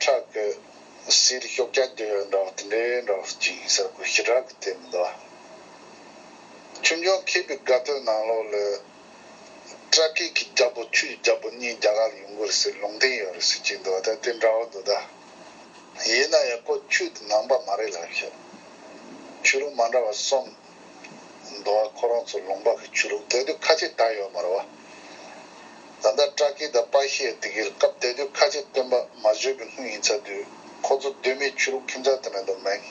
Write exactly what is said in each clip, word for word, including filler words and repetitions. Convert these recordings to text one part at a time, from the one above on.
ཁྲག་གི་སིལ་ཤོག་རྒྱག་རྒྱུ་ཡོད་འདྲ་བ་དེ་འདྲའི་འདྲ་བ་ཅིག་ཡིན་ས་གོ་ཞེ་དྲག་གི་དེ་མི་འདུག་ཆུང་ཆུང་མཁས་པའི་དགའ་སྟོན་ནང་ལོགས་ལ་ཏྲ་ཀི་གི་རྒྱལ་པོ་ཆུ་ཡི་རྒྱལ་པོ་གཉིས་རྒྱ་གར་ལ་ཡོང་གི་རེད་ཟེར་ལུང་བསྟན་ཡོད་རེད་ཟེར་གྱི་འདུག་ད་དེ་འདྲ་བོ་འདུག་ད་ཡིན་ན་ཡང་ཁོ་ཆོས་དེ་ནང་པ་མ་རེད་ལབ་ཤག་ཆོས་ལུགས་མ་འདྲ་བ་གསུམ་འདུག་ཁོ་རང་ཚོ་ལུང་པ་གི་ཆོས་ལུགས་དེ་དུས་ཁ་ཆེ་ད་ཡོད་མ་རེད་བ། ད་ལྟ་ཏྲ་ཀི་དང་པ་ཤི་ཡ་དེ་གའི་སྐབས་དེ་དུས་ཁ་ཆེ་སྟོན་པ་མ་བཞུགས་པའི་སྔོན་ཡིན་ཚར་དུས་ཁོ་ཚོ་གདོད་མའི་ཆོས་ལུགས་ཁྱིམ་ཚང་དེ་འདྲ་འདུག་མེད།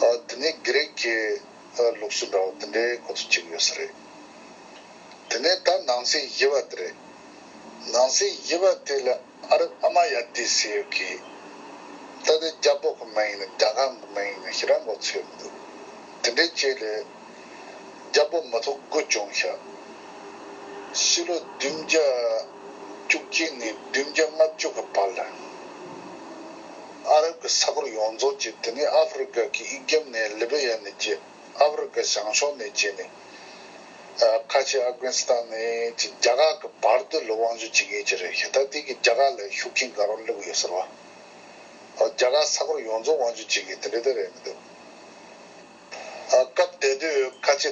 ཨ་དེ་ནས་གྷི་རིག་གི་ལུགས་སྲོལ་འདྲ་བོ་དེ་འདྲའི་ཁོ་ཚོ་བྱེད་ཀྱི་ཡོད་ས་རེད། དེ་ནས་ད་ནང་སྲིད་བཞི་པ་དེ་རེད། ནང་སྲིད་བཞི་པ་དེ་ལ་ཨ་རབ་ཨ་མ་ཡ་ཏི་ཟེར་ཡོད་ཀི། ད་ལྟ་རྒྱལ་པོ་གི་མིང་ཡིན་ན་རྒྱལ་ཁམས་ཀྱི་མིང་ཡིན་ན་ཞེ་དྲག་མགོ་ཚོས་མི་འདུག་དེ་འདྲའི་རྗེས་ལ་རྒྱལ་པོ་མི་ཐོག་དགུ་བྱུང་ཤག་སྤྱི་ལོ་བདུན་བརྒྱ་བཅུ་གཅིག་ནས་བདུན་བརྒྱ་ལྔ་བཅུ་གི་བར་ལ། ཨ་རབ་ཀྱི་ས་ཁུལ་ཡོངས་རྫོགས་ཀྱི་དེ་ནས་ཨ་ཧྥེ་རི་ཀ་གི་ཨི་རྒྱབ་ནས་ལི་བི་ཡ་ནས་ཀྱི་ཨ་ཧྥེ་རི་ཀ་བྱང་ཕྱོགས་ནས་ཀྱི་ནས། ཨ་ཁ་ཆེ་ཨབ་གྷ་ནི་སི་ཐན་ནས་ཀྱི་རྒྱ་གར་གྱི་བར་དུ་ལ་དབང་བསྒྱུར་བྱེད་མཁན་ཅིག་རེད་ཤག་ད་དེ་གི་རྒྱ་གར་ལ་ཤུགས་རྐྱེན་ག་རང་སླེབས་ཡོད་ཟེར་བ། ཨ་རྒྱ་གར་ས་ཁུལ་ཡོངས་རྫོགས་དབང་བསྒྱུར་བྱེད་མཁན་དེ་འདྲ་དེ་རེད་མི་འདུག་ཨ་སྐབས་དེ་དུས་ཁ་ཆེ་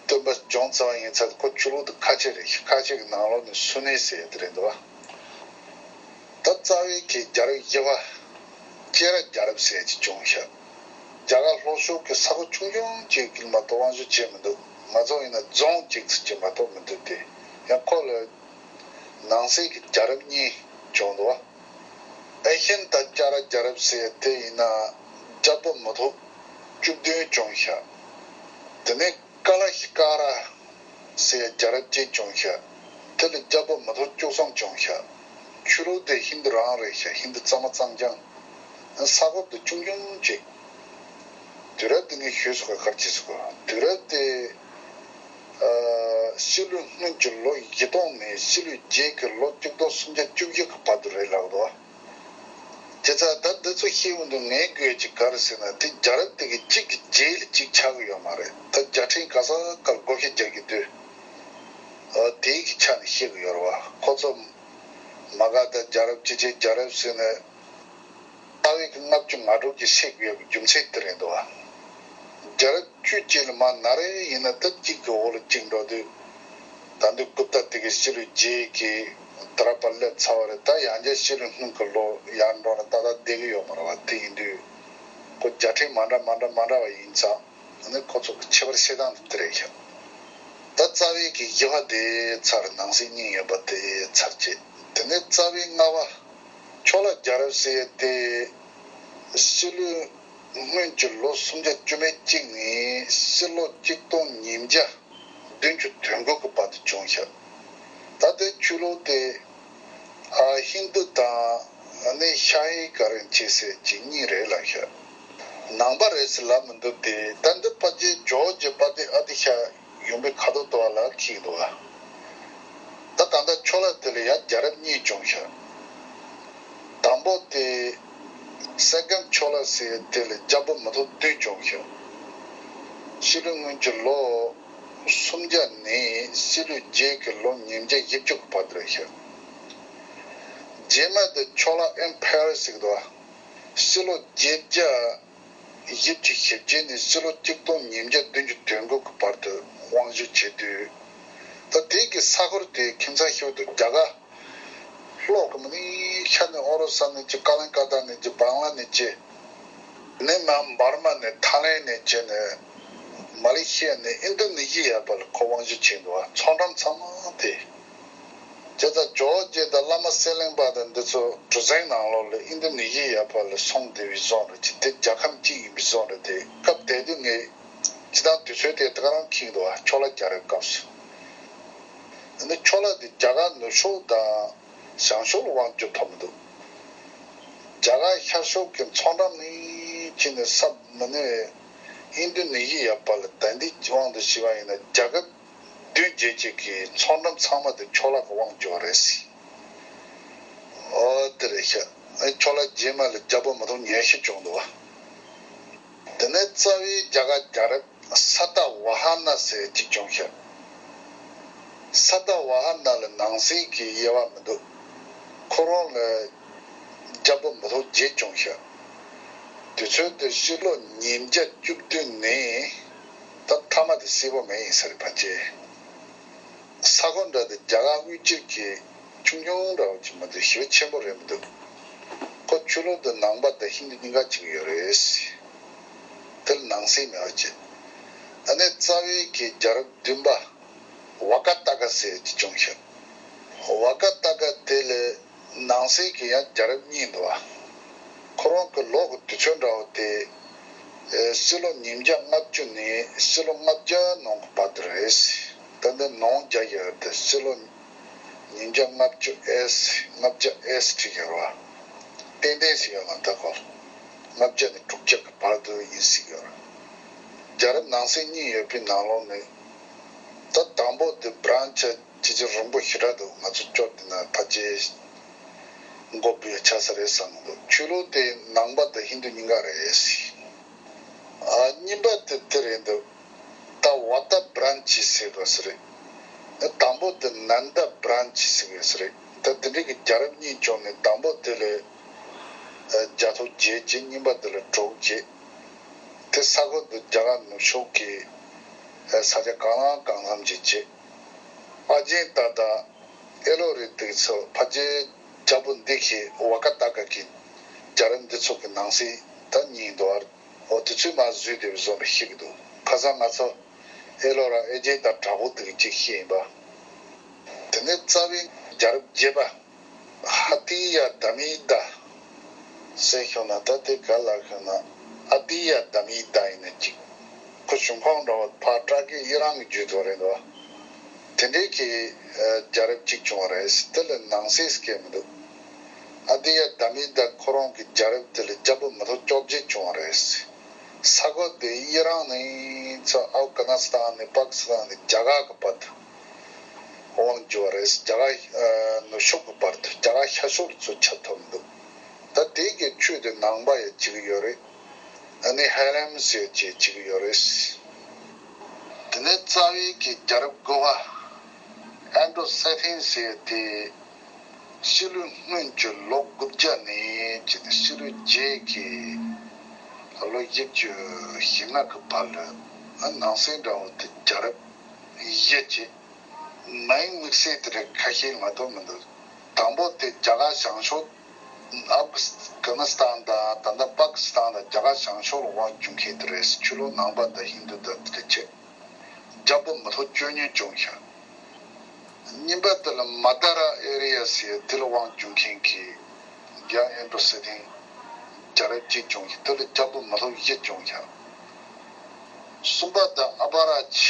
སྟོན་པ་བྱུང་ཚར་བ་ཡིན་ཚར་ཁོ་ཆོས་ལུགས་དེ་ཁ་ཆེ་རེད་ཤག་ཁ་ཆེ་གི་ནང་ལོགས་ནས་སུ་ནི་ཟེར་ཡ་དེ་རེད་འདུག་བ། ད་རྩ་བའི་གི་རྒྱལ་རབས་བཞི་པ་ལྕེ་ར་རྒྱལ་རབས་ཟེར་གྱི་བྱུང་ཤག་རྒྱ་གར་ལྷོ་ཕྱོགས་ཀྱི་ས་ཁུལ་ཆུང་ཆུང་གཅིག་གིས་མ་གཏོགས་དབང་བསྒྱུར་བྱས་མི་འདུག་ང་ཚོ་ཡིན་ན་རྫོང་གཅིག་ཙམ་གྱིས་མ་གཏོགས་མི་འདུག་སྟེ། ཡང་ཁོ་ལ་ནང་སྲིད་ཀྱི་རྒྱལ་རབས་གཉིས་བྱུང་འདུག་བ། ཨེ་ཤན་དང་ལྕགས་ར་རྒྱལ་རབས་ཟེར་དེ་ཡིན་ན་རྒྱལ་པོ་མི་ཐོག་བཅུ་བདུན་བྱུང་ཤག་དེ་ནས་ཀ་ལ་ཤི་ཀ་ར་ཟེར་རྒྱལ་རབས་གཅིག་བྱུང་ཤག་དེ་ལ་རྒྱལ་པོ་མི་ཐོག་བཅུ་གསུམ་བྱུང་ཤག་ཆོས་ལུགས་དེ་ཧིན་དུ་རང་རེད་ཤག་ཧིན་དུ་གཙང་མ་གཙང་རྐྱང་། ས་ཁུལ་དེ་ཆུང་ཆུང་ཅིག་དུས་རབས་དེ་ངས་ཞུས་སོ་ག་གར་གྱིས་སོ་ག་དུས་རབས་དེ་ཨ་སྤྱི་ལོའི་སྔོན་གྱི་ལོ་བཞི་སྟོང་ནས་སྤྱི་ལོའི་རྗེས་ཀྱི་ལོ་གཅིག་སྟོང་སུམ་བརྒྱ་བཅུ་བཞི་གི་བར་དུ་རེད་ལབ་འདུག་བྱས་ཙང་ད་འདི་ཚོ་ཤེས་ཡོང་དུས་ངའི་དགོས་ཀྱི་ག་རེ་ཟེར་ན་དེ་རྒྱལ་རབས་དེ་གི་གཅིག་གི་རྗེས་ལ་གཅིག་ཆགས་ཀྱི་ཡོད་མ་རེད། ད་རྒྱལ་ཕྲན་ག་ས་གར་བགོ་བཤའ་རྒྱག་གི་དུས་ཨ་དེའི་གི་ཆ་ནས་ཤེས་ཀྱི་ཡོད་རེད་བ། ཁོ་ཚོ་མ་ག་དང་རྒྱལ་རབས་ཅི་ཆེ་རྒྱལ་རབས་ཟེར་ནས་རྩ་བའི་གི་ལྔ་བཅུ་ང་དྲུག་གི་བཤད་ཀྱི་ཡོད་པའི་རྒྱུ་མཚན་དེ་རེད་འདུག་བ། རྒྱལ་རབས་བཅུ་གཅིག་ལ་མ་ན་རེ་ཡིན་ན་ད་གཅིག་གི་འོག་ལ་གཅིག་འགྲོ་དུས། ད་འདི་གུཔྟ་དེ་གི་སྤྱི་ལོའི་རྗེས་ཀྱི་ད་ར་པ་སླེབས་ཚར་བ་རེད། ད་ཡང་བསྐྱར་སྤྱི་ལོའི་སྔོན་གྱི་ལོ་ཡར་འགྲོ་ན་ཏག་ཏག་བསྡད་ཀྱི་ཡོད་མ་རེད་བ། དེ་ཡིན་དུས་ཁོ་རྒྱལ་ཕྲན་མ་འདྲ་མ་འདྲ་མ་འདྲ་བ་ཡིན་ཙང་ཨ་ནི་ཁོ་ཚོ་གི་ཁྱད་པར་བཤད་སྟངས་དེ་རེད་ཤག་ད་རྩ་བའི་གི་བཞི་པ་དེ་ཚར། ནང་གསེས་གཉིས་ཡོད་པ་དེ་ཚར་བྱས། དེ་ནས་རྩ་བའི་ལྔ་པ་ཕྱོགས་ལ་རྒྱལ་རབས་ཟེར་ཡ་དེ་སྤྱི་ལོའི་སྔོན་གྱི་ལོ་སུམ་བརྒྱ་བཅུ་མེད་གཅིག་ནས་ཕྱི་ལོ་གཅིག་སྟོང་ཉིས་བརྒྱ་བདུན་ཅུ་དོན་དགུ་གི་བར་དུ་བྱུང་ཤག་ད་ལྟའི་ཆོས་ལུགས་དེ་ཨ་ཧིན་དུ་དང་ཨ་ནི་ཤ་ཡི་ཀ་རན་ཆེ་ཟེར་གྱི་གཉིས་རེད་ལབ་ཤག་ནང་པ་རེད་ཟེར་ལབ་མི་འདུག་སྟེ། ད་འདི་ཕལ་ཆེར་ཇོ་རྗེ་དཔལ་ལྡན་ཨ་ཏི་ཤ་ཡོང་པའི་ཁ་ཐུག་ཏུ་བ་ལ་འཁེལ་འདུག་བ། ད་ད་ལྟ་ཕྱོགས་ལ་དེ་ལ་ཡང་རྒྱལ་རབས་གཉིས་བྱུང་ཤག་དང་པོ་དེ་སད་གམ་ཕྱོགས་ལ་ཟེར་དེ་ལ་རྒྱལ་པོ་མི་ཐོག་བདུན་བྱུང་ཤག་སྤྱི་ལོ་སྔོན་གྱི་ལོ་སུམ་བརྒྱ་ནས་སྤྱི་ལོའི་རྗེས་ཀྱི་ལོ་ཉིས་བརྒྱ་བཞི་བཅུ་གི་བར་དུ་རེད་ཤག་རྗེས་མ་དེ་ཕྱོགས་ལ་ཨེམ་ཕ་ཡར་ཟེར་གི་འདུག་བ། སྤྱི་ལོ་བརྒྱད་བརྒྱ་བཞི་བཅུ་ཞེ་བརྒྱད་ནས་སྤྱི་ལོ་གཅིག་སྟོང་ཉིས་བརྒྱ་བདུན་ཅུ་དོན་དགུ་གི་བར་དུ་དབང་བསྒྱུར་བྱས་དུས། ད་དེ་གི་ས་ཁུལ་དེ་ཁྱིམ་ཚང་ཤོར་དུས་རྒྱ་གར་ལྷོ་གི་མི་ནི་ཤར་ནས་ཨོ་རོ་ས་ནས་ཀྱི་ཀ་ལན་ཀ་ཏ་ནས་ཀྱི་བང་ལ་ནས་ཀྱི་ནས་མ་འབར་མ་ནས་ཐའི་ལན་ནས་ཀྱི་ནས་མ་ལེ་ཤི་ཡ་ནས་ཨིན་དོ་ནེ་ཤི་ཡ་བར་ལ་ཁོ་དབང་བསྒྱུར་བྱས་འདུག་བ། ཚོང་ཁྲོམ་ཚང་མ་དེ། བྱས་ཙང་ཇོ་བོ་རྗེ་དང་བླ་མ་གསེར་གླིང་པ་དང་འདི་ཚོ་གྲུ་གཟིངས་ནང་ལོགས་ལ་ཨིན་དོ་ནེ་ཤི་ཡ་བར་ལ་སོང་བསྡད་པའི་བཟོ་འདྲ་ཅིག་དེ་རྒྱལ་ཁམས་གཅིག་ཡིན་པའི་བཟོ་འདྲ་དེ་སྐབས་དེ་དུས་ངས་སྤྱི་བཏང་དུས་ཚོད་དེ་དེ་ག་རང་འཁེལ་འདུག་བ། ཕྱོགས་ལ་རྒྱལ་རབས་སྐབས་སུ། འདི་ཕྱོགས་ལ་དེ་རྒྱ་གར་ནུབ་ཕྱོགས་དང་བྱང་ཕྱོགས་ལ་དབང་བསྒྱུར་ཐུབ་མི་འདུག་རྒྱ་གར་ཤར་ཕྱོགས་ཀྱི་ཚོང་ཁྲོམ་ནས་ཕྱིན་ནས་ས་མི་ནས་ཨིན་དོ་ནེ་ཤི་ཡ་བར་ལ་ད་ལྟའི་དབང་དུ་བྱས་པ་ཡིན་ན་རྒྱལ་ཁབ་བདུན་བརྒྱད་ཅིག་གི་ཚོང་ཁྲོམ་ཚང་མ་དེ་ཕྱོགས་ལ་གི་དབང་བསྒྱུར་བ་རེད་ཟེར། ཨོ་དེ་རེད་ཤག་ཨེ་ཕྱོགས་ལ་རྗེས་མ་ལ་རྒྱལ་པོ་མི་ཐོག་ཉི་ཤུ་བྱུང་འདུག་བ། དེ་ནས་རྩ་བའི་རྒྱ་གར་རྒྱལ་རབས་ས་ཏ་ཝ་ཧ་ན་ཟེར་གཅིག་བྱུང་ཤག་ས་ཏ་ཝ་ཧ་ན་ལ་ནང་གསེས་ཀྱི་དབྱེ་བ་མི་འདུག་ཁོ་རང་ལ་རྒྱ་ ལྕགས་པོ་མི་ཐོག་བརྒྱད་བྱུང་ཤག་དུས་ཚོད་དེ་ཕྱི་ལོ་ཉིས་བརྒྱ་བཅུ་བདུན་ནས་ད་མཐའ་མ་དེ་སྲིད་པ་མེད་ཡིན་ས་རེད་ཕལ་ཆེར། ས་གོ་འདྲ་དེ་རྒྱ་གར་དབུས་སྤྱི་གི་ཆུང་ཆུང་འདྲ་བོ་ཅིག་མ་གཏོགས་ཞེ་པོ་ཆེན་པོ་རེད་མི་འདུག་ཁོ་ཆོས་ལུགས་དེ་ནང་པ་དང་ཧིན་དུ་གཉིས་ཀ་ཅིག་ཡོད་རེད། དེ་ལ་ནང་གསེས་མེད་པ་བྱས། ཨ་ནི་རྩ་བའི་གི་རྒྱལ་རབས་བདུན་པ་ཝ་ཀ་ཏ་ཀ་ཟེར་ཅིག་བྱུང་ཤག་ཝ་ཀ་ཏ་ཀ་དེ་ལ་ནང་གསེས་ཀྱི་ཡང་རྒྱལ་རབས་གཉིས་འདུག་བ། ཁོ་རང་གི་ལོ་གི་དུས་ཚོད་འདྲ་བོ་དེ། ཨེ་ཕྱི་ལོ་ཉིས་བརྒྱ་ལྔ་བཅུ་ནས་ཕྱི་ལོ་ལྔ་བརྒྱ་ནང་གི་བར་དུ་རེད། ད་ནི་ནང་རྒྱ་ཡོད་དེ་ཕྱི་ལོ་ཉིས་བརྒྱ་ལྔ་བཅུ་ཨེས་ལྔ་བརྒྱ་ཨེས་བྲིས་ཡོད་བ། ཏན་ཏན་ཞིག་ཡོད་ང་ད་གོ་ལྔ་བརྒྱ་ནས་དྲུག་བརྒྱ་གི་བར་དུ་ཡིན་སྲིད་ཡོད་རེད། རྒྱལ་རབས་ནང་གསེས་གཉིས་ཡོད་པའི་ནང་ལོགས་ནས། ད་དང་པོ་དེ་བྲན་ཆ་ཅི་ཅི་རིང་པོ་ཞེ་དྲག་འདུག་ང་ཚོ་སྐྱོར་དེ་ན་ཕལ་ཆེར་མགོ་བུས་ཆགས་ས་རེད་བསམ་གི་འདུག་ཆོས་ལུགས་དེ་ནང་པ་དང་ཧིན་དུ་གཉིས་ཀ་རེད། ཨ་གཉིས་པ་དེ་དེ་རེད་འདུག་ད་ཝ་ཏ་བྲན་ཆི་ཟེར་བ་སུ་རེད། དང་པོ་དེ་ནན་ད་བྲན་ཆི་ཟེར་བ་སུ་རེད། ད་དེ་འདྲའི་གི་རྒྱལ་རབས་གཉིས་བྱུང་ནས་དང་པོ་དེ་ལས་རྒྱ་ཐོ་བརྒྱད་ཀྱི་གཉིས་པ་དེ་ལས་དྲུག་ཀྱི། དེ་ས་གོ་དེ་རྒྱ་གར་ནུབ་ཕྱོགས་ཀྱི་ས་ཆ་གང་ལ་གང་འཚམ་ཅིག་བྱས། ཨ་ཇེན་ཏ་དང་ཨེ་ལོ་རི་དེ་ཚོ་ཕལ་ཆེར་རྒྱལ་པོ་འདི་ཞེས་ཝ་ཀ་ཏ་ཀ་གི་རྒྱལ་རབས་འདི་ཚོ་གི་ནང་གསེས་ད་གཉིས་འདུག་ཨར། འོ་དེ་ཚོས་མ་བཟོས་དེ་བཟོ་འདྲ་ཤེས་ཀྱི་འདུག་ཁ་སང་ང་ཚོ་ཨེ་ལོ་ར་ཨེ་ཇེན་ཏ་དྲག་པོ་དེ་གཅིག་ཤེས་ཡིན་པ། དེ་ནས་རྩ་བའི་རྒྱལ་རབས་བརྒྱད་པ། ཧ་ཏི་ཡ་དྷ་མི་དྷ་ཟེར་ཤོག་ན་ད་དེ་ག་ལ་ཤོག་ན་ཨ་ཏི་ཡ་དྷ་མི་དྷ་ཡིན་ན་གཅིག་ཁོ་གཞུང་ཁོངས་འདྲ་བ་ཕར་ཏྲ་ཀི་ཡི་རང་གི་རྒྱུད་དུ་རེད་འདུག་དེ་འདྲའི་གི་རྒྱལ་རབས་གཅིག་བྱུང་བ་རེད། དེ་ལ་ནང་གསེས་སྐད་མི་འདུག་ཨ་ཏི་ཡ་དྷ་མི་དྷ་ཁོ་རང་གི་རྒྱལ་རབས་དེ་ལ་རྒྱལ་པོ་མི་ཐོག་བཅོ་བརྒྱད་བྱུང་བ་རེད། ས་གོ་དེ་ཡི་རང་ནས་ཚོ་ཨབ་གྷ་ནི་སི་ཐན་ནས་པ་ཀི་སི་ཐན་ནས་རྒྱ་གར་གི་བར་དུ། དབང་བསྒྱུར་བ་རེད། རྒྱ་གར་ནུབ་ཕྱོགས་ཀྱི་བར་དུ་རྒྱ་གར་ཤར་ཕྱོགས་ལ་ཚུར་ཁྱབ་ཐུབ་འདུག་ད་དེ་གི་ཆོས་དེ་ནང་པ་ཡང་བྱེད་ཀྱི་ཡོད་རེད། ཨ་ནི་ཧ་ལམ་ཟེར་བྱེད་བྱེད་ཀྱི་ཡོད་རེད། དེ་ནས་རྩ་བའི་གི་རྒྱལ་རབས་དགུ་པ་ཨན་ཌྲོ་སེ་ཐིན་ཟེར་དེ་ཕྱི་ལོའི་སྔོན་གྱི་ལོ་དགུ་བརྒྱ་ནས་བྱས་ཏེ་ཕྱི་ལོའི་རྗེས་ཀྱི་ལོ་བཞི་བཅུ་ཞེ་ལྔ་གི་བར་ལ་ནང་གསེས་འདྲ་བོ་དེ་རྒྱལ་རབས་བཞི་བྱས། མིང་དམིགས་བསལ་དེ་རིགས་ཁ་ཤས་མ་གཏོགས་མི་འདུག་དང་པོ་དེ་རྒྱ་གར་བྱང་ཕྱོགས། ཨབ་གྷ་ནི་སི་ཐན་དང་ད་ལྟ་པ་ཀི་སི་ཐན་དང་རྒྱ་གར་བྱང་ཕྱོགས་ལ་དབང་བསྒྱུར་མཁན་དེ་རེད། ཆོས་ལུགས་ནང་པ་དང་ཧིན་དུ་དང་དེ་འདྲ་བྱས། རྒྱལ་པོ་མི་ཐོག་བཅུ་གཉིས་བྱུང་ཤག་གཉིས་པ་དེ་ལ་མ་དྷ་ར་ཨེ་རི་ཡ་ཟེར་དེ་ལ་དབང་བསྒྱུར་མཁན་གྱི་རྒྱལ་ཨན་ཌྲོ་སེ་ཐིན་རྒྱལ་རབས་གཅིག་བྱུང་ཤག་དེ་ལ་རྒྱལ་པོ་མི་ཐོག་བཞི་བྱུང་ཤག་གསུམ་པ་དེ་ཨ་བྷ་ར་ཇི་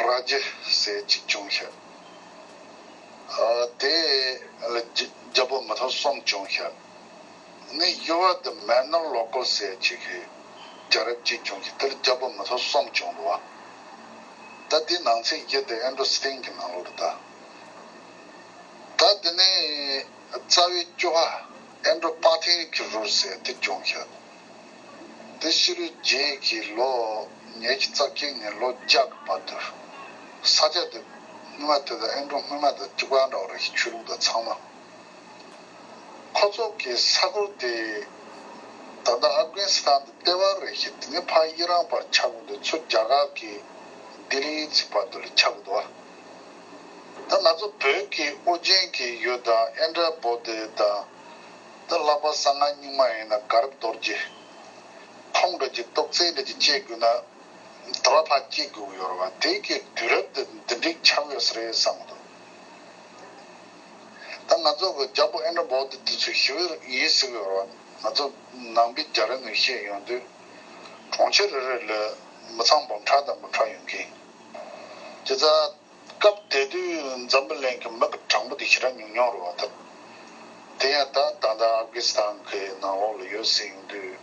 ར་ཇི་ཟེར་གཅིག་བྱུང་ཤག་ཨ་དེ་ལ་རྒྱ་རྒྱལ་པོ་མི་ཐོག་གསུམ་བྱུང་ཤག་ནི་ཡུ་བ་དེ་མན་ནོར་ལོ་ཀོ་ཟེར་གཅིག་གི་རྒྱལ་རབས་གཅིག་བྱུང་ཤག་དེ་ལ་རྒྱལ་པོ་མི་ཐོག་གསུམ་བྱུང་འདུག་བ། ད་དེ་ནང་ཚན་བཞི་དེ་ཨན་ཌྲོ་སེ་ཐིན་གྱི་ནང་ལོགས་རེད་ད། ད་དེ་ནས་རྩ་བའི་བཅུ་པ་ཨན་ཌྲོ་པ་ཐེ་ནིག་གི་རུལ་ཟེར་དེ་བྱུང་ཤག་དེ་ཕྱི་ལོའི་རྗེས་ཀྱི་ལོ་ཉི་ཤུ་རྩ་གཅིག་ནས་ལོ་བརྒྱ་གི་བར་དུ་ས་ཆ་དེ་སྔོན་མ་དེ་དང་ཨན་ཌྲོ་སྔོན་མ་དང་གཅིག་པ་འདྲ་བོ་རེད། ཆོས་ལུགས་དང་ཚང་མ། ཁོ་ཚོ་གི་ས་ཁུལ་དེ་ད་ལྟ་ཨབ་གྷ་ནི་སི་ཐན་དང་ལྟེ་བ་རེད་ཤག་དེ་ནས་ཕར་ཡི་རང་བར་ཆགས་ཀྱི་འདུག་ཚུར་རྒྱ་གར་གྱི་ལྡི་ལིའི་ཚིགས་བར་དུ་ལ་ཆགས་ཀྱི་འདུག་ད་ང་ཚོ་བོད་ཀྱི་ཨོ་རྒྱན་གྱི་ཡུལ་དང་ཨིནྡྲ་བོ་དྷི་དང་། ད་ལྷག་པར་གསང་སྔགས་རྙིང་མ་ཡིན་ན་དགའ་རབ་རྡོ་རྗེ། ཁོང་འདྲ་ཅིག་རྟོགས་སད་འདྲ་ཅིག་སྐྱེ་དགོས་ན། དུ་བ་ཕར་སྐྱེ་དགོས་ཀྱི་ཡོད་རེད་བ། དེ་གི་དུས་རབས་དེ་འདི་འདྲའི་ཆགས་ཡོད་ས་རེད་བསམ་གྱི་འདུག་ད་ང་ཚོ་གི་རྒྱལ་པོ་ཨིནྡྲ་བོ་དྷི་དེ་ཚོ་ཞི་བ་ཡིན་ཟེར་གྱི་ཡོད་རེད་བ། ང་ཚོ་ནང་པའི་རྒྱལ་རབས་ནས་བཤད་ཡོང་དུས། གྲོང་ཁྱེར་རེ་རེ་ལ་མི་ཚང་འབུམ་ཕྲག་དང་འབུམ་ཕྲག་ཡོང་གི། བྱས་ཙང་། སྐབས་དེ་དུས་འཛམ་བུ་གླིང་གི་མི་གི་གྲངས་འབོར་དེ་ཞེ་དྲག་ཉུང་ཉུང་རེད་བ་ད། དེ་ཡང་ད་ད་ལྟ་ཨབ་གྷི་སི་ཐན་གི་ནང་ལོགས་ལ་ཡོད་ཟེར་ཡོང་དུས།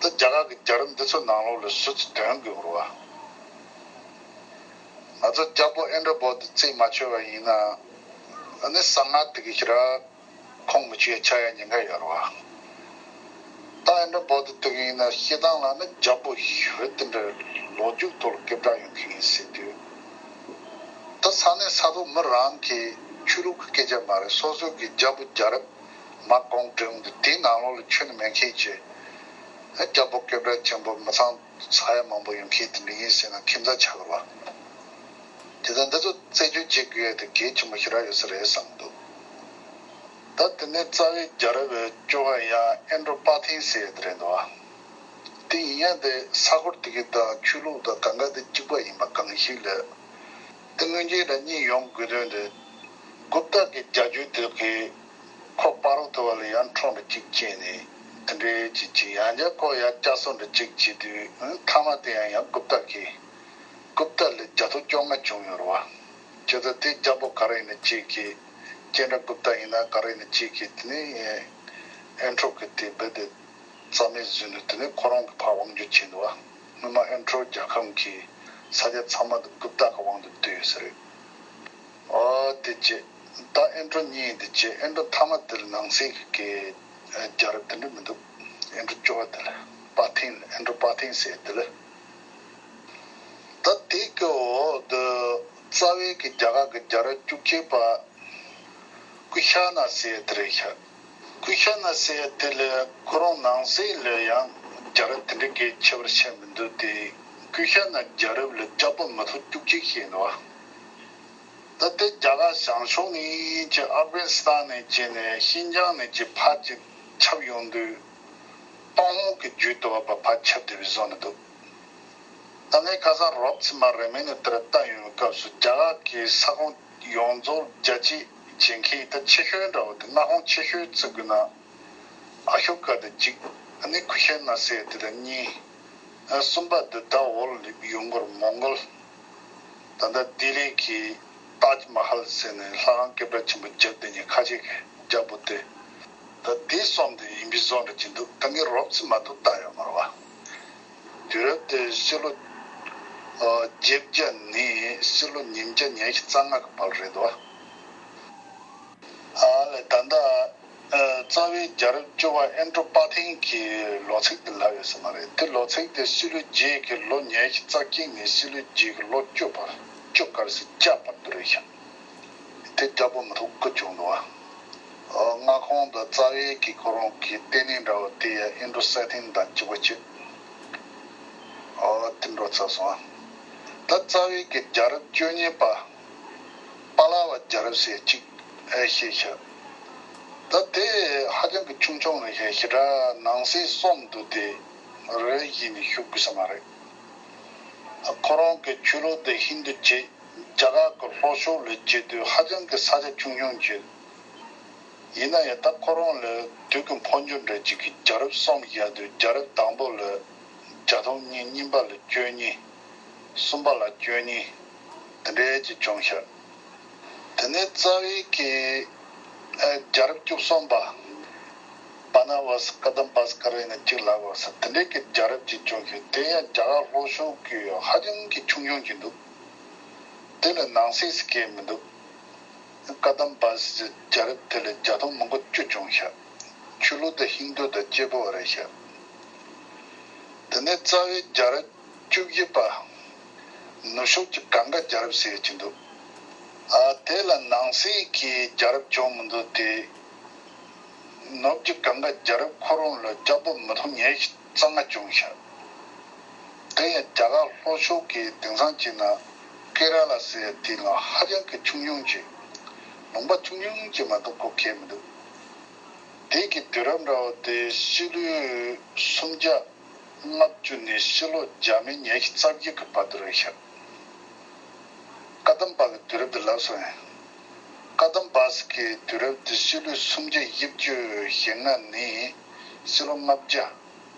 ད་རྒྱ་གར་གི་རྒྱལ་རབས་འདི་ཚོ་ནང་ལོགས་ལ་སུ་ཚོ་དོན་དགོས་རེད་བ། ང་ཚོ་རྒྱལ་པོ་ཨིནྡྲ་བོ་དྷི་རྩིས་མ་ཆོད་པ་ཡིན་ན། ཨ་ནི་གསང་སྔགས་དེ་གི་ཞེ་དྲག་ཁོང་མི་ཆོས་ཆགས་ཡ་ཉེན་ཁ་ཡོད་རེད་བ། ད་ཨིནྡྲ་བོ་དྷི་དེ་གི་ཡིན་ན་བཤད་སྟངས་ལ་ནི་རྒྱལ་པོ་ཞི་བ་དེ་འདྲ་ལོ་རྒྱུས་ཐོག་ལ་སྐད་གྲགས་ཡོང་གི་ཡིན་ཟེར་དུས། ད་ས་གནས་ས་ཐོག་མི་རང་གི་ཆོས་ལུགས་ཀྱི་སྐད་ཆ་མ་རེད། སོ་སོ་གི་རྒྱལ་པོ་རྒྱལ་རབས་ མ་གོང་འགྲེང་དུ་དེའི་ནང་ལོགས་ལ་ཁྱོན་ནས་མེད་མཁན་གྱི་རྒྱལ་པོ་སྐད་གྲགས་ཆེན་པོ་མི་ཚང་ས་ཡ་མང་པོ་ཡོད་མཁན་དེ་འདྲ་ཡིན་ཟེར་ན་ཁྱད་མཚར་ཆགས་གི་རེད་བ། དེ་དང་འདི་ཚོ་རྩད་གཅོད་བྱེད་དགོས་ཡ་དེ་གལ་ཆེན་པོ་ཞེ་དྲག་ཡོད་ས་རེད་བསམ་གྱི་འདུག་ད་དེ་ནས་རྩ་བའི་རྒྱལ་རབས་བཅོ་ལྔ་ཡང་ཨེན་ཌྲོ་པ་ཐིན་ཟེར་ཡ་དེ་རེད་འདུག་བ། དེ་ཡིན་ཡང་དེ་ས་ཁུལ་དེ་གའི་དང་ཆོས་ལུགས་དང་གང་ག་དེ་གཅིག་པ་ཡིན་པ་གང་ཞིག་ལས། དེ་སྔོན་ཆད་ལ་གཉིས་ཡོང་དགོས་དོན་དེ། གུབ་ཏ་གི་རྒྱལ་རྒྱུད་དེ་གའི་ཁོ་སྤ་རོ་ཐུ་བ་ལ་ཡང་འཕྲོག་འདྲ་གཅིག་བྱས་ནས་དེ་འདྲའི་གཅིག་བྱས། ཡང་བསྐྱར་ཁོ་ཡང་བསྐྱར་གསོ་འདྲ་གཅིག་བྱས་དུས་མཐའ་མ་དེ་ཡང་ཡང་གུབ་ཏ་གི་གུབ་ཏ་ལ་རྒྱལ་ཐོ་བཅོ་ལྔ་བྱུང་ཡོད་རེད་བ། བྱས་ཙང་དེ་རྒྱལ་པོ་ག་རེ་ཡིན་ན་གཅིག་གིས་ཅན་དྲ་གུབ་ཏ་ཡིན་ན་ག་རེ་ཡིན་ན་གཅིག་གིས་དེ་ནས་ཨེན་ཁྲོ་གི་དེ་རྦད་དེ། རྩ་མེད་བཟོས་ནས་དེ་ནས་ཁོ་རང་གི་ཕར་དབང་བསྒྱུར་བྱས་འདུག་བ། སྔོན་མ་ཨེན་ཁྲོ་རྒྱལ་ཁམས་ཀྱི་ས་ཆ་ཚང་མ་དེ་གུབ་ཏ་གི་དབང་དུ་བསྡུས་ཡོད་ས་རེད། ཨོ་དེ་བྱས། ད་ཨེན་ཁྲོ་གཉིས་དེ་བྱས། ཨེན་ཁྲོ་མཐའ་མ་དེ་ལ་ནང་གསེས་ཀྱི་རྒྱལ་རབས་དེ་འདྲ་མི་འདུག་ཨེན་ཁྲོ་བཅོ་ལྔ་དེ་ལ་པ་ཐིན། ཨེན་ཁྲོ་པ་ཐིན་ཟེར་དེ་ལ། ད་དེ་གི་འོག་ཏུ་རྩ་བའི་གི་རྒྱ་གར་གི་རྒྱལ་རབས་བཅུ་གཅིག་པ་ཀུ་ཤ་ན་ཟེར་དེ་རེད་ཤག་ཀུ་ཤ་ན་ཟེར་དེ་ལ་ཁོ་རང་ནང་གསེས་ལ་ཡང་རྒྱལ་རབས་དེ་འདྲ་གི་ཁྱད་པར་ཆེ་མི་འདུག་སྟེ། ཀུ་ཤ་ན་རྒྱལ་རབས་ལ་རྒྱལ་པོ་མི་ཐོག་བཅུ་གཅིག་ཞིག་འདུག་བ། ད་དེ་རྒྱ་གར་བྱང་ཕྱོགས་ནས་ཀྱི་ཨབ་གྷ་ནི་སི་ཐན་ནས་བྱས་ནས་ཤིན་ཅང་ནས་ཀྱི་ཕར་ཅིག་ཁྱབ་ཡོང་དུས། ཏུན་ཧོང་གི་རྒྱུད་དུ་བ་ཕར་ཁྱབ་བསྡད་པའི་བཟོ་ནས་འདུག་ད་ངས་ཁ་སང་རོབ་ཙམ་མ་རེ་མིན་ནས་དེར་བལྟ་ཡོང་བའི་སྐབས་སུ་རྒྱ་གར་གྱི་ས་ཁོངས་ཡོངས་རྫོགས་རྒྱ་སྐྱེད་བྱེད་མཁན་ད་ཆེ་ཤོས་འདྲ་བོ་དེ། མངའ་ཁོངས་ཆེ་ཤོས་བརྩི་དགོས་ན་ཨ་ཤོ་ཀ་དེ་གཅིག་ཨ་ནི་ཀུ་ཤ་ན་ཟེར་དེ་དང་གཉིས། ཨ་གསུམ་པ་དེ་ད་འོག་ལ་ཡོང་གི་རེད། མོང་གོལ། ད་ལྟ་ལྡི་ལི་གི་ཏཱཇ་མ་ཧལ་ཟེར་ནས་ལྷ་ཁང་སྐད་གྲགས་ཆེན་པོ་རྒྱབ་བསྡད་མཁན་ཁ་ཤས་ཀྱི་རྒྱལ་པོ་དེ། ད་དེ་གསུམ་དེ་ཡིན་པའི་བཟོ་འདྲ་ཅིག་འདུག་ད་ངས་རོབ་ཙམ་མ་གཏོགས་བལྟ་ཡོད་མ་རེད་བ། དུས་རབས་དེ་ཕྱི་ལོ་ཨ་བརྒྱད་བརྒྱ་ནས་ཕྱི་ལོ་ཉིས་བརྒྱ་ཉི་ཤུ་རྩ་ལྔ་གི་བར་རེད་འདུག་བ། ཨ་ལས་ད་ལྟ་ཨ་རྩ་བའི་རྒྱལ་རབས་བཅུ་པ་ཨེན་ཌྲོ་པ་ཐིན་གྱི་ལོ་ཚིགས་དེ་ལབ་ཡོད་ས་མ་རེད། དེ་ལོ་ཚིགས་དེ་ཕྱི་ལོ་རྒྱུས་ཀྱི་ལོ་ཉི་ཤུ་རྩ་གཅིག་ནས་ཕྱི་ལོ་རྒྱུས་ཀྱི་ལོ་བཅུ་བར། བཅུ་གར་སི་བརྒྱ་བར་དུ་རེད་ཤག་དེ་རྒྱལ་པོ་མི་ཐོག་དགུ་བྱུང་འདུག་བ། ཨ་མངའ་ཁོངས་དང་རྩ་བའི་གི་ཁོ་རང་གི་ལྟེ་གནས་འདྲ་བོ་དེ་ཡང་ཨིན་ཌོ་སི་ཐན་དང་གཅིག་པ་བྱས། ཨོ་དེ་འགྲོ་ཚར་སོང་ཨ། ད་རྩ་བའི་གི་རྒྱལ་རབས་བཅུ་གཉིས་པ་པཱ་ལ་བ་རྒྱལ་རབས་ཟེར་གཅིག་ཨེ་ཤེས་ཤག་ད་དེ་ཧ་ཅང་གི་ཆུང་ཆུང་རེད་ཤག་ཞེ་དྲག་ནང་གསེས་གསུམ་དུ་དེ་རེད་ཡིན་ནས་ཞུ་དགོས་ས་མ་རེད། ཁོ་རང་གི་ཆོས་ལུགས་དེ་ཧིན་དུ་བྱས། རྒྱ་གར་གྱི་ལྷོ་ཕྱོགས་ལ་བྱེད་དུས་ཧ་ཅང་གི་ས་ཆ་ཆུང་ཆུང་བྱེད། ཡིན་ན་ཡང་ད་ཁོ་རང་ལ་དུས་ཀྱི་འཕོ་འགྱུར་འདྲ་ཅིག་གི་རྒྱལ་རབས་གསུམ་བཞག་དུས་རྒྱལ་རབས་དང་པོ་ལ་བརྒྱ་སྟོང་གཉིས། གཉིས་པ་ལ་བཅུ་གཉིས། གསུམ་པ་ལ་བཅུ་གཉིས། དེ་འདྲའི་ཅིག་བྱུང་ཤག་དེ་ནས་རྩ་བའི་གི་ཨ་རྒྱལ་རབས་བཅུ་གསུམ་པ། པ་ན་བ་སི་ཀ་དམ་བ་སི་ཀ་རེ་ན་གཅིག་ལབ་པ་ས་དེ་འདྲའི་གི་རྒྱལ་རབས་ཅིག་བྱུང་ཤག་དེ་ཡང་རྒྱ་གར་ལྷོ་ཕྱོགས་ཀྱི་ཧ་ཅང་གི་ཆུང་ཆུང་ཅིག་འདུག་དེ་ལ་ནང་གསེས་སུ་སྐད་མི་འདུག་ཀ་དམ་བ་སི་རྒྱལ་རབས་དེ་ལ་བརྒྱ་སྟོང་མང་པོ་བཅུ་བྱུང་ཤག་ཆོས་ལུགས་དེ་ཧིན་དུ་དང་གཅིག་པ་རེད་ཤག་དེ་ནས་རྩ་བའི་རྒྱལ་རབས་བཅུ་བཞི་པ། ནུབ་ཕྱོགས་ཀྱི་གངྒཱ་རྒྱལ་རབས་ཟེར་གྱི་འདུག་ཨ་དེ་ལ་ནང་གསེས་ཀྱི་རྒྱལ་རབས་བྱུང་མི་འདུག་སྟེ། ནུབ་ཀྱི་གངྒཱ་རྒྱལ་རབས་ཁོ་རང་ལ་རྒྱལ་པོ་མི་ཐོག་ཉི་ཤུ་རྩ་ལྔ་བྱུང་ཤག་དེ་ཡང་རྒྱ་གར་ལྷོ་ཕྱོགས་ཀྱི་དེང་སང་བྱས་ན་ཀེ་ར་ལ་ཟེར་ཡ་དེ་ལ་ཧ་ཅང་གི་ཆུང་ཆུང་ཅིག་ལུང་པ་ཆུང་ཆུང་ཅིག་མ་གཏོགས་ཁོ་གས་མི་འདུག་དེ་གི་དུས་རབས་འདྲ་བོ་དེ་ཕྱི་ལོའི་སུམ་བརྒྱ་ལྔ་བཅུ་ནས་ཕྱི་ལོ་བརྒྱ་མེད་ཉི་ཤུ་རྩ་བརྒྱད་ཀྱི་བར་དུ་རེད་ཤག་ཀ་དམ་པ་གི་དུས་རབས་དེ་ལབ་སོང་ཡིན། ཀ་དམ་པ་སི་ཀའི་དུས་རབས་དེ་ཕྱི་ལོའི་སུམ་བརྒྱ་བཞི་བཅུ་ཞེ་ལྔ་ནས་ཕྱི་ལོ་ལྔ་བརྒྱ་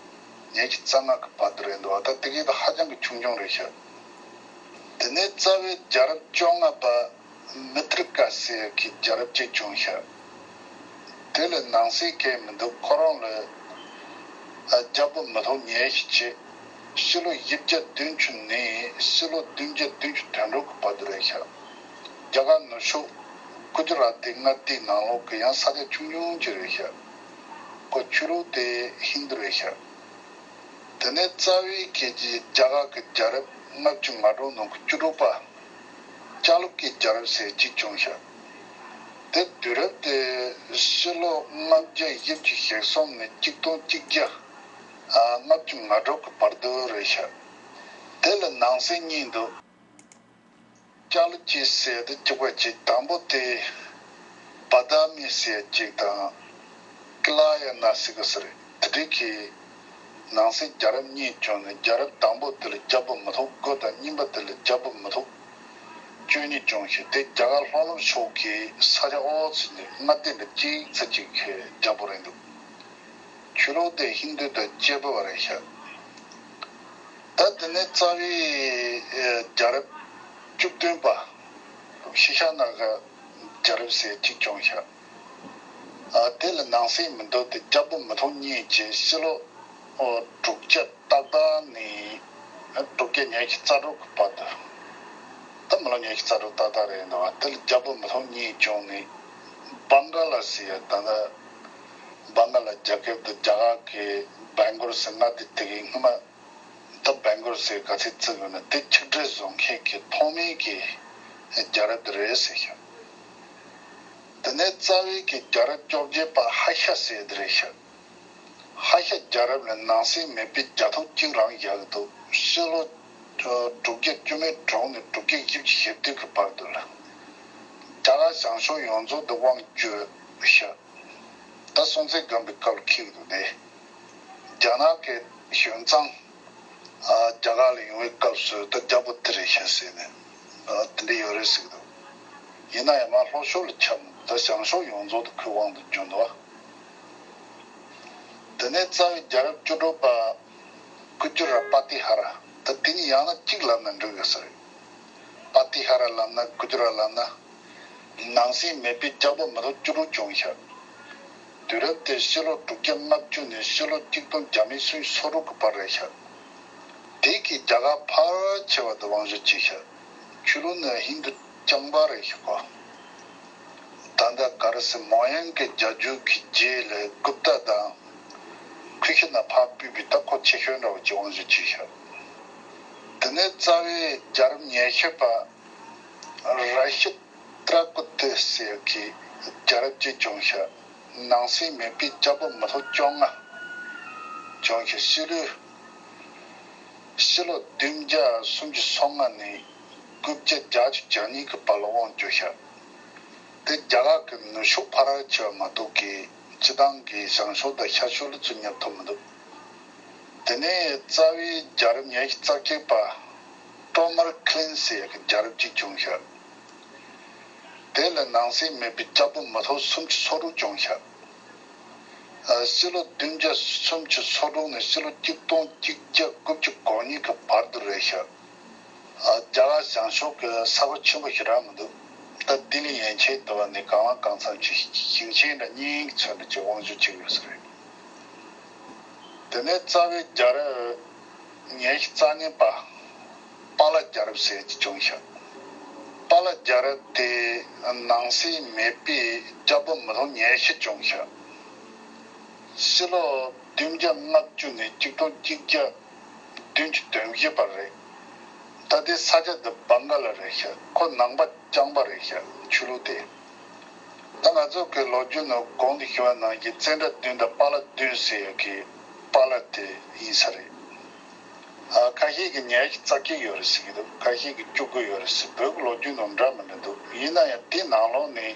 ཉི་ཤུ་རྩ་ལྔ་གི་བར་དུ་རེད་འདུག་ད་དེ་གའི་ད་ཧ་ཅང་གི་ཆུང་ཆུང་རེད་ཤག་དེ་ནས་རྩ་བའི་རྒྱལ་རབས་བཅོ་ལྔ་པ་མི་ཏྲི་ཀ་ཟེར་གྱི་རྒྱལ་རབས་ཅིག་བྱུང་ཤག་དེ་ལ་ནང་གསེས་གས་མི་འདུག་ཁོ་རང་ལ་ཨ་རྒྱལ་པོ་མི་ཐོག་ཉི་ཤུ་བྱས། ཕྱི་ལོ་བཞི་བརྒྱ་བདུན་ཅུ་ནས་ཕྱི་ལོ་བདུན་བརྒྱ་བདུན་ཅུ་དོན་དྲུག་གི་བར་དུ་རེད་ཤག་རྒྱ་གར་ནུབ་ཕྱོགས་གུ་ཇི་ར་ཏི་མངའ་སྡེའི་ནང་ལོགས་ཀྱི་ཡང་ས་ཆ་ཆུང་ཆུང་ཅིག་རེད་ཤག་ཁོ་ཆོས་ལུགས་དེ་ཧིན་དུ་རེད་ཤག་དེ་ནས་རྩ་བའི་གལ་ཆེའི་རྒྱ་གར་གྱི་རྒྱལ་རབས་ལྔ་བཅུ་ང་དྲུག་ནང་གི་བཅུ་དྲུག་པ། ཅཱ་ལུ་ཀྱི་རྒྱལ་རབས་ཟེར་གཅིག་བྱུང་ཤག་དེ་དུས་རབས་དེ་ཕྱི་ལོ་ལྔ་བརྒྱ་བཞི་བཅུ་ཞེ་གསུམ་ནས་གཅིག་སྟོང་གཅིག་བརྒྱ་ལྔ་བཅུ་ང་དྲུག་གི་བར་དུ་རེད་ཤག་དེ་ལ་ནང་གསེས་གཉིས་འདུག་ཅ་ལག་ཅེས་ཟེར་དེ་གཅིག་པ་གཅིག་དང་པོ་དེ་བ་དཱ་མི་ཟེར་གཅིག་དང་ཀི་ལ་ཡ་ན་ཟེར་གི་ཟེར་དེ་འདྲའི་གི་ནང་གསེས་རྒྱལ་རབས་གཉིས་བྱུང་ནས། རྒྱལ་རབས་དང་པོ་དེ་ལ་རྒྱལ་པོ་མི་ཐོག་དགུ་དང་། གཉིས་པ་དེ་ལ་རྒྱལ་པོ་མི་ཐོག་བཅུ་གཉིས་བྱུང་ཞིང་། དེ་རྒྱ་གར་ལྷོ་ནུབ་ཕྱོགས་ཀྱི་ས་ཆ་ཨོ་ཙི་ནས་མངའ་སྡེ་འདྲ་གཅིག་ཚ་གཅིག་གི་རྒྱལ་པོ་རེད་འདུག་ཆོས་ལུགས་དེ་ཧིན་དུ་དང་བཅས་པ་རེད་ཤག་ད་དེ་ནས་རྩ་བའི་རྒྱལ་རབས་བཅུ་བདུན་པ་ཤི་ཤ་ན་ག་རྒྱལ་རབས་ཟེར་གཅིག་བྱུང་ཤག་ཨ་དེ་ལ་ནང་གསེས་མི་འདུག་དེ་རྒྱལ་པོ་མི་ཐོག་གཉིས་བྱས། ཕྱི་ལོ་དྲུག་བརྒྱ་ཏག་ཏག་ནས་དྲུག་བརྒྱ་ཉི་ཤུ་རྩ་དྲུག་གི་བར་དུ། ད་མི་ལོ་ཉི་ཤུ་རྩ་དྲུག་ཏག་ཏག་རེད་འདུག་དེ་ལ་རྒྱལ་པོ་མི་ཐོག་གཉིས་བྱུང་ནས་བང་ག་ལ་ཟེར་ཡ། ད་ལྟ་བང་ག་ལ་རྒྱལ་ཁབ་དེ་རྒྱ་གར་གྱི་བེང་གོར་ཟེར་མངའ་སྡེ་དེ་གའི་སྔོན་མ། ད་བེང་གོར་ཟེར་ག་ཚད་བརྩི་དགོས་ན་དེ་ཆིག་ཁྲི་བཟོ་མཁན་གྱི་ཐོག་མའི་གི་རྒྱལ་རབས་དེ་རེད་ཟེར་ཤག་དེ་ནས་རྩ་བའི་གི་རྒྱལ་རབས་བཅོ་བརྒྱད་པ་ཧ་ཤ་ཟེར་དེ་རེད་ཤག་ཧ་ཤ་རྒྱལ་རབས་ལ་ནང་གསེས་མེད་པའི་རྒྱལ་ཐོབ་གཅིག་རང་བཞག་གི་འདུག་ཕྱི་ལོ་དྲུག་བརྒྱ་བཅུ་མེད་དྲུག་ནས་དྲུག་བརྒྱ་བཞི་བཅུ་ཞེ་བདུན་གྱི་བར་དུ་ལ། རྒྱ་གར་བྱང་ཕྱོགས་ཡོངས་རྫོགས་དུ་དབང་བསྒྱུར་ཤག་ད་སྲོང་བཙན་སྒམ་པོའི་སྐབས་ལ་འཁེལ་གི་འདུག་སྟེ། རྒྱ་ནག་གི་ཞོན་ཙང་རྒྱ་གར་ལ་ཡོང་བའི་སྐབས་སུ་ད་རྒྱལ་པོ་དེ་རེད་ཤག་ཟེར་ནས་དེ་འདྲ་ཡོད་རེད་ཟེར་གི་འདུག་ཡིན་ན་ཡང་མར་ལྷོ་ཕྱོགས་ལ་ཁྱབ། ད་བྱང་ཕྱོགས་ཡོངས་རྫོགས་དུ་ཁོའི་དབང་དུ་བསྒྱུར་འདུག་དེ་ནས་རྩ་བའི་རྒྱལ་རབས་བཅུ་དྲུག་པ་ཀུ་ཅུ་ར་པ་ཏི་ཧ་ར། ད་དེ་གཉིས་ཡང་ན་གཅིག་ལབ་ན་འགྲིག་གི་ས་རེད། པ་ཏི་ཧ་ར་ལབ་ན་ཀུ་ཅུ་ར་ལབ་ན། ནང་གསེས་མེད་པའི་རྒྱལ་པོ་མི་ཐོག་བཅུ་དྲུག་བྱུང་ཤག་དུས་རབས་དེ་ཕྱི་ལོ་དྲུག་བརྒྱ་ལྔ་བཅུ་ནས་ཕྱི་ལོ་གཅིག་སྟོང་བརྒྱ་མེད་སུམ་ཅུ་སོ་དྲུག་གི་བར་རེད་ཤག་དེ་གི་རྒྱ་གར་ཕལ་ཆེ་བ་དེ་དབང་བསྒྱུར་བྱས་ཤག་ཆོས་ལུགས་ནི་ཧིན་དུ་རྐྱང་པ་རེད་ཤག་གོ། ད་ལྟ་ག་རེ་ཟེར། མོ་ཡན་གྱི་རྒྱལ་རྒྱུད་ཀྱི་རྗེས་ལ་གུབ་ཏ་དང་ཁུ་ཤི་ན་ཕར་ཕུད་པའི་ད་ཁོ་ཆེ་ཤོས་འདྲ་བོ་ཅིག་དབང་བསྒྱུར་བྱས་ཤག་དེ་ནས་རྩ་བའི་རྒྱལ་རབས་ཉི་ཤུ་པ་ར་ཤི་ཏྲ་ཀུ་ཏི་ཟེར་གྱི་རྒྱལ་རབས་ཅིག་བྱུང་ཤག་ནང་གསེས་མེད་པའི་རྒྱལ་པོ་མི་ཐོག་བཅོ་ལྔ་བྱུང་ཤག་ཕྱི་ལོའི་ཕྱི་ལོ་བདུན་བརྒྱ་སུམ་ཅུ་སོ་ལྔ་ནས་དགུ་བརྒྱ་བརྒྱད་ཅུ་གྱ་གཉིས་ཀྱི་བར་ལ་དབང་བསྒྱུར་ཤག་དེ་རྒྱ་གར་གྱི་ནུབ་ཕྱོགས་ཕར་ཆེ་བ་མ་གཏོགས་ཀྱི་སྤྱི་བཏང་གི་བྱང་ཕྱོགས་དང་ཤར་ཕྱོགས་ལ་ཚུར་ཉར་ཐུབ་མི་འདུག་དེ་ནས་རྩ་བའི་རྒྱལ་རབས་ཉི་ཤུ་རྩ་གཅིག་པ་ཏོ་མར་ཁི་ལིན་ཟེར་ཡག་གི་རྒྱལ་རབས་ཅིག་བྱུང་ཤག་དེ་ལ་ནང་གསེས་མེད་པའི་རྒྱལ་པོ་མི་ཐོག་སུམ་ཅུ་སོ་དྲུག་བྱུང་ཤག་ཕྱི་ལོ་བདུན་བརྒྱ་སུམ་ཅུ་སོ་དྲུག་ནས་ཕྱི་ལོ་གཅིག་སྟོང་གཅིག་བརྒྱ་དགུ་བཅུ་གོ་གཉིས་ཀྱི་བར་དུ་རེད་ཤག་རྒྱ་གར་བྱང་ཕྱོགས་ཀྱི་ས་ཁུལ་ཆེན་པོ་ཞེ་དྲག་མི་འདུག་ད་ལྡི་ལི་ཡན་ཆད་དུ་བ་ནས་གང་ལ་གང་འཚམ་ཅིག་ཞིང་ཆེན་འདྲ་གཉིས་ཀྱི་ཚོད་འདྲ་ཅིག་དབང་བསྒྱུར་བྱེད་ཀྱི་ཡོད་ས་རེད། དེ་ནས་རྩ་བའི་རྒྱལ་རབས་ཉི་ཤུ་རྩ་གཉིས་པ་པཱ་ལ་རྒྱལ་རབས་ཟེར་གྱི་བྱུང་ཤག་པཱ་ལ་རྒྱལ་རབས་དེ་ནང་གསེས་མེད་པའི་རྒྱལ་པོ་མི་ཐོག་ཉི་ཤུ་བྱུང་ཤག་ཕྱི་ལོ་བདུན་བརྒྱ་ལྔ་བཅུ་ནས་གཅིག་སྟོང་གཅིག་བརྒྱ་བདུན་ཅུ་དོན་བཞི་བར་རེད། ད་ལྟའི་ས་ཆ་འདི་བང་ག་ལ་རེད་ཤག་ཁོ་ནང་པ་རྐྱང་པ་རེད་ཤག་ཆོས་ལུགས་དེ། ད་ང་ཚོ་གི་ལོ་རྒྱུས་ནང་གོང་དུ་ཞུས་པ་ནང་བཞིན་ཙནྡྲ་བདུན་དང་པཱ་ལ་བདུན་ཟེར་ཡག་གི་པཱ་ལ་དེ་ཡིན་ས་རེད། ཨ་ཁ་ཤས་ཀྱིས་ཉི་ཤུ་རྩ་གཅིག་ཡོད་རེད་ཟེར་གྱི་འདུག་ཁ་ཤས་ཀྱིས་བཅུ་དགུ་ཡོད་རེད་ཟེར། བོད་ཀྱི་ལོ་རྒྱུས་ནང་འདྲ་མི་འདྲ་འདུག་ཡིན་ན་ཡང་དེ་ནང་ལོགས་ནས་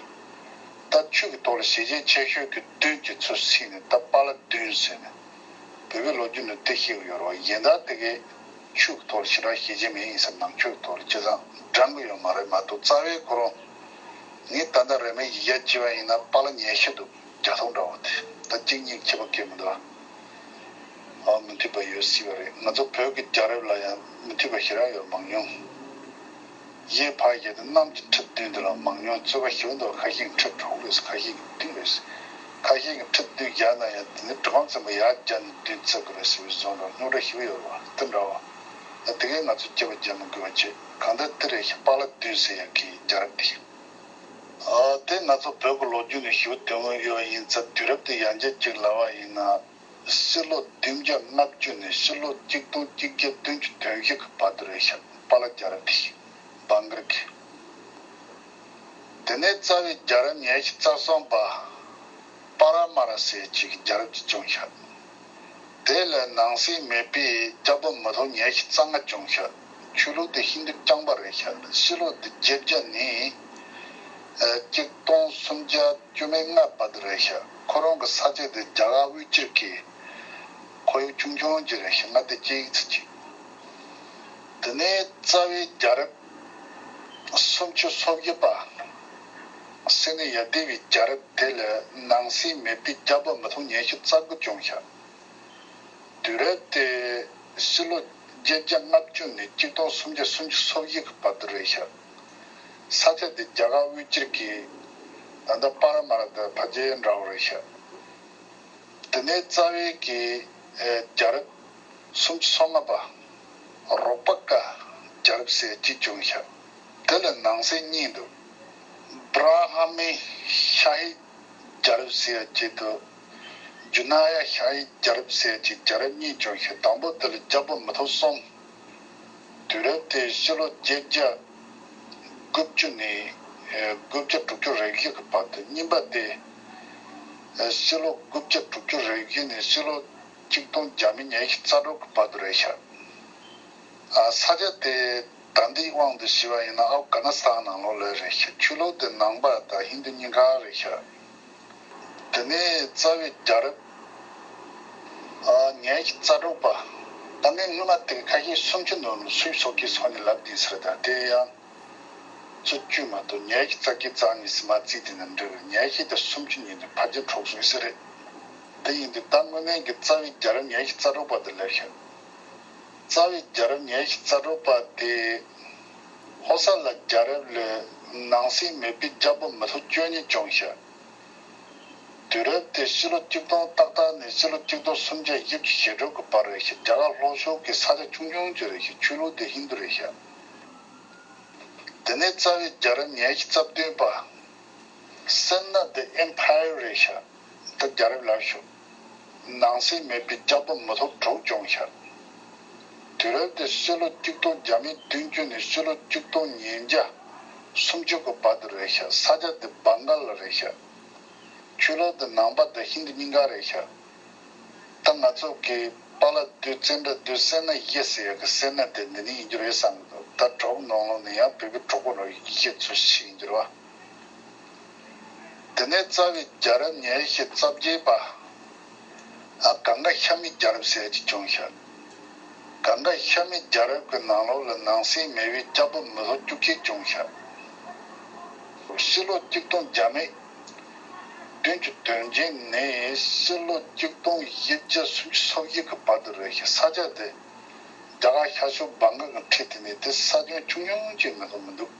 ད་ཆོས་ཀྱི་ཐོག་ལ་ཞེ་ཆེན་ཆེ་ཤོས་ཀྱི་བདུན་གྱི་ཚུལ་ཕྱེ་ནས་ད་པཱ་ལ་བདུན་ཟེར་ནས་བོད་པའི་ལོ་རྒྱུས་ནང་དེ་བཤད་ཀྱི་ཡོད་རེད་བ། གཞན་དག་དེ་གའི་ཆོས་ཀྱི་ཐོག་ལ་ཞེ་དྲག་ཤེས་ཀྱི་མེད་ཡིན་ཟེར། ནང་ཆོས་ཀྱི་ཐོག་ལ་བྱས་ཙང་འགྲན་གྱི་ཡོད་མ་རེད་མ་གཏོགས། རྩ་བའི་ཁོ་རང་ངས་ད་ལྟ་རེས་མོས་ཡིག་ཆ་བྱས་པ་ཡིན་ན་པཱ་ལ་ཉི་ཤུ་འདུག་རྒྱ་ཐོག་འདྲ་བོ་དེ་ད་གཅིག་གཉིས་ཁྱད་པར་གང་མི་འདུག་ཨ་མུ་མཐུད་པ་ཡོད་སྲིད་པ་རེད། ང་ཚོ་བོད་ཀྱི་རྒྱལ་རབས་ལ་ཡང་མུ་མཐུད་པ་ཞེ་དྲག་ཡོད་མང་ཉུང་། གཞན་ཕར་བཞག་སྟེ་གནམ་གྱི་ཁྲི་བདུན་དེ་ལ་མང་ཉུང་རྩོད་པ་ཞེ་པོ་འདུག་ཁ་ཤས་ཀྱིས་ཁྲི་དྲུག་རེད་ཟེར། ཁ་ཤས་ཀྱིས་བདུན་རེད་ཟེར། ཁ་ཤས་ཀྱིས་ཁྲི་བདུན་བཞག་ན་ཡང་དེ་ནི་གྲུབ་དབང་བཙན་པོ་ཡར་བརྒྱབ་ནས་བདུན་བརྩི་དགོས་རེད་ཟེར་བའི་བཟོ་འདྲ་རྙོག་དྲ་ཞེ་པོ་ཡོད་རེད་བ། དེ་འདྲ་བ། ད་དེ་གས་ང་ཚོ་སྐྱེ་བ་རྒྱ་མི་དགོས་པ་བྱེད། གང་ལྟར་དེ་རེད་ཤག་པཱ་ལགས་བདུན་ཟེར་ཡག་གི་རྒྱལ་རབས་དེ། ཨ་དེ་ང་ཚོ་བོད་ཀྱི་ལོ་རྒྱུས་ནས་ཞུ་དོན་དངོས་ཡོད་ཡིན་ཙང་དུས་རབས་དེ་ཡང་བསྐྱར་ཅིག་ལབ་པ་ཡིན་ན། ཕྱི་ལོ་བདུན་བརྒྱ་ལྔ་བཅུ་ནས་ཕྱི་ལོ་གཅིག་སྟོང་གཅིག་བརྒྱ་བདུན་ཅུ་དོན་བཞི་གི་བར་དུ་རེད་ཤག་པཱ་ལགས་རྒྱལ་རབས་དེ་བང་ག་ལ་གི། དེ་ནས་རྩ་བའི་རྒྱལ་རབས་ཉི་ཤུ་རྩ་གསུམ་པ་པ་ར་མ་ར་ཟེར་གཅིག་གི་རྒྱལ་རབས་ཅིག་བྱུང་ཤག་དེ་ལ་ནང་སྲིད་མེད་པའི་རྒྱལ་པོ་མི་ཐོག་ཉི་ཤུ་རྩ་ལྔ་བྱུང་ཤག་ཆོས་ལུགས་དེ་ཧིན་རྡུ་རྐྱང་པ་རེད་ཤག་ཕྱི་ལོ་དེ་བརྒྱད་བརྒྱ་ནས་ཨ་གཅིག་སྟོང་སུམ་བརྒྱ་བཅུ་མེད་ལྔ་བར་དུ་རེད་ཤག་ཁོ་རང་གི་ས་ཆ་དེ་རྒྱ་གར་དབུས་སྒྱུར་གྱི་ཁོར་ཡུག་ཆུང་ཆུང་ཅིག་རེད་ཤག་ང་དེ་སྐད་ཡིག་ཚིག་ཅིག་དེ་ནས་རྩ་བའི་རྒྱལ་རབས་སུམ་ཅུ་སོ་བཞི་པ་སེ་ནེ་ཡ་དེ་བའི་རྒྱལ་རབས་དེ་ལ་ནང་སྲིད་མེད་པའི་རྒྱལ་པོ་མི་ཐོག་ཉི་ཤུ་རྩ་དགུ་བྱུང་ཤག་དུས་རབས་དེ་ཕྱི་ལོ་བརྒྱད་བརྒྱ་ལྔ་བཅུ་ནས་གཅིག་སྟོང་སུམ་བརྒྱ་སུམ་ཅུ་སོ་བཞི་གི་བར་དུ་རེད་ཤག་ས་ཆ་དེ་རྒྱ་གར་དབུས་སྒྱུར་གྱི་ད་ལྟ་པ་ར་མ་ར་དང་ཕལ་ཆེར་འདྲ་བོ་རེད་ཤག་དེ་ནས་རྩ་བའི་གི་ཨེ་རྒྱལ་རབས་སུམ་ཅུ་སོ་ལྔ་པ་རོ་པ་ཀ་རྒྱལ་རབས་ཟེར་གཅིག་བྱུང་ཤག་དེ་ལ་ནང་གསེས་གཉིས་འདུག་བྷྲ་ཧ་མི་ཤ་ཧི་རྒྱལ་རབས་ཟེར་གཅིག་འདུག་ཇུ་ན་ཡ་ཤ་ཧི་རྒྱལ་རབས་ཟེར་གཅིག་རྒྱལ་རབས་གཉིས་བྱུང་ཤག་དང་པོ་དེ་ལ་རྒྱལ་པོ་མི་ཐོག་གསུམ། དུས་རབས་དེ་ཕྱི་ལོ་བརྒྱད་བརྒྱ་དགུ་བཅུ་ནས་ཨེ་དགུ་བརྒྱ་དྲུག་ཅུ་རེ་བཞི་གི་བར་དུ། གཉིས་པ་དེ་ཨེ་ཕྱི་ལོ་དགུ་བརྒྱ་དྲུག་ཅུ་རེ་བཞི་ནས་ཕྱི་ལོ་གཅིག་སྟོང་བརྒྱ་མེད་ཉི་ཤུ་རྩ་དྲུག་གི་བར་དུ་རེད་ཤག་ཨ་ས་ཆ་དེ་ད་ལྟའི་དབང་དུ་བྱས་པ་ཡིན་ན་ཨབ་གྷ་ནི་སི་ཐན་ནང་ལོགས་ལ་རེད་ཤག་ཆོས་ལུགས་དེ་ནང་པ་དང་ཧིན་རྡུ་གཉིས་ཀ་རེད་ཤག་དེ་ནས་རྩ་བའི་རྒྱལ་རབས་ཨ་ཉི་ཤུ་རྩ་དྲུག་པ། ད་ངས་སྔོན་མ་དེ་ཁ་ཤས་སུམ་ཅུ་ནང་ལ་སུས་སོགས་ཀྱི་སོགས་ནས་ལབ་བསྡད་ཟེར། ད་དེ་ཡང་བཅུ་མ་གཏོགས་ཉི་ཤུ་རྩ་གཅིག་རྩ་གཉིས་སུ་མ་བརྩིས་དེ་ནས་འགྲིག་གི་ཉི་ཤུ་དང་སུམ་ཅུ་གཉིས་ནི་ཕལ་ཆེར་འགྲོ་སོང་ཟེར་རེད། དེ་ཡིན་དུས་ད་དངོས་གནས་ཀྱི་རྩ་བའི་རྒྱལ་རབས་ཉི་ཤུ་རྩ་དྲུག་པ་དེ་ལབ་ཤག་རྩ་བའི་རྒྱལ་རབས་ཉི་ཤུ་རྩ་དྲུག་པ་དེ་ཧོ་ས་ལ་རྒྱལ་རབས་ལས་ནང་སྲིད་མེད་པའི་རྒྱལ་པོ་མི་ཐོག་བཅུ་གཉིས་བྱུང་ཤག་དུས་རབས་དེ་ཕྱི་ལོ་གཅིག་སྟོང་ཏག་ཏག་ནས་ཕྱི་ལོ་གཅིག་སྟོང་སུམ་བརྒྱ་བཞི་བཅུ་ཞེ་དྲུག་གི་བར་རེད་ཤག་རྒྱ་གར་ལྷོ་ཕྱོགས་ཀྱི་ས་ཆ་ཆུང་ཆུང་ཅིག་རེད་ཤག་ཆོས་ལུགས་དེ་ཧིན་རྡུ་རེད་ཤག་དེ་ནས་རྩ་བའི་རྒྱལ་རབས་ཉི་ཤུ་རྩ་བདུན་པ། སེ་ན་དེ་ཨེམ་ཕ་ཡར་རེད་ཤག་ད་རྒྱལ་རབས་ལབ་ཤོག་ནང་སྲིད་མེད་པའི་རྒྱལ་པོ་མི་ཐོག་དྲུག་བྱུང་ཤག་དུས་རབས་དེ་ཕྱི་ལོ་གཅིག་སྟོང་བརྒྱ་མེད་བདུན་ཅུ་ནས་ཕྱི་ལོ་གཅིག་སྟོང་ཉིས་བརྒྱ་སུམ་ཅུ་གི་བར་དུ་རེད་ཤག་ས་ཆ་དེ་བང་ག་ལ་རེད་ཤག་ཆོས་ལུགས་དེ་ནང་པ་དང་ཧིན་རྡུ་གཉིས་ཀ་རེད་ཤག་ད་ང་ཚོ་གི་པཱ་ལགས་བདུད་བཙན་དགྲ་བདུད་སེ་ན་བཞི་ཟེར་ཡག་གི་སེ་ན་དེ་འདི་ནས་ཡིན་རྒྱུ་རེད་བསམ་གི་འདུག་ད་གྲོགས་ནང་ལོགས་ནས་ཡང་བོད་ཀྱི་གྲོགས་པོ་རོགས་ཡིན་ཤེས་ཚོད་ཤིག་ཡིན་རྒྱུ་རེད་བ། དེ་ནས་རྩ་བའི་རྒྱལ་རབས་ཉི་ཤུ་རྩ་བརྒྱད་པ། ཨ་གངྒཱ་ཤ་མའི་རྒྱལ་རབས་ཟེར་གྱི་བྱུང་ཤག་གངྒཱ་ཤ་མའི་རྒྱལ་རབས་ཀྱི་ནང་ལོགས་ལ་ནང་སྲིད་མེད་པའི་རྒྱལ་པོ་མི་ཐོག་བཅུ་གཅིག་བྱུང་ཤག་ཕྱི་ལོ་གཅིག་སྟོང་བརྒྱ་མེད་བདུན་ཅུ་དོན་གཅིག་ནས་ཕྱི་ལོ་གཅིག་སྟོང་བཞི་བརྒྱ་སུམ་ཅུ་སོ་བཞི་གི་བར་དུ་རེད་ཤག་ས་ཆ་དེ་རྒྱ་གར་ཤར་ཕྱོགས་བང་ག་གི་འཁྲིས་དེ་ནས་དེ་ས་ཁྱོན་ཆུང་ཆུང་ཅིག་མིན་པ་མི་འདུག